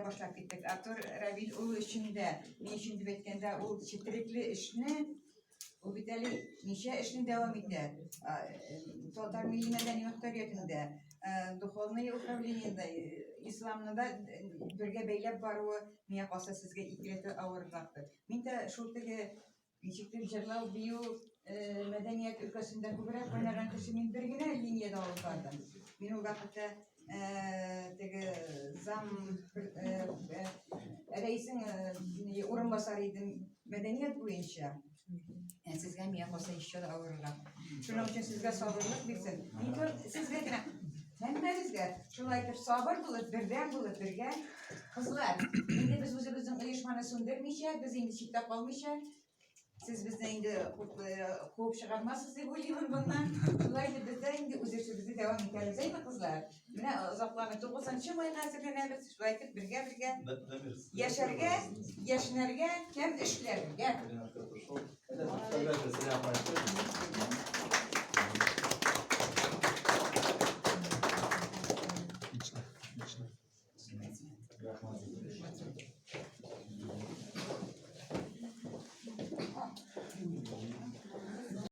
бергә башлап киттек. Артур Равил улы өчен дә, ни өчен дип әйткәндә, ул четерекле эшне, ул бит әле ничә эшне дәвам итә. Татар милли мәдәни мөхтәриятендә, духовный управлениедә, исламны да бергә бәйләп баруы, миңа калса, сезгә икеләтә авыррактыр. Мин дә шул теге Ничектер җырлау, бию, э, мәдәният өлкәсендә күбрәк кайнаган кеше мин бер генә линиядә алып бардым. Мин ул вакытта э, теге зам э, э, рәиснең э, урынбасары идем мәдәният буенча. Ә сезгә миңа калса еще да авыррак. Шуның өчен сезгә сабырлык бирсен. Мин сезгә генә һәммәгезгә шулай итеп сабыр булып, бердәм булып бергә Кызлар, инде без үзебезнең оешманы сүндермичә, без инде читтә калмыйча, сез безне инде куып чыгармассыз дип уйлыймын моннан. Шулай итеп без дә инде үз эшебезне дәвам итәбез, әйме, кызлар? Менә озакламый 9 майга әзерләнәбез, шулай итеп бергә-бергә яшәргә, яшенәргә һәм эшләргә.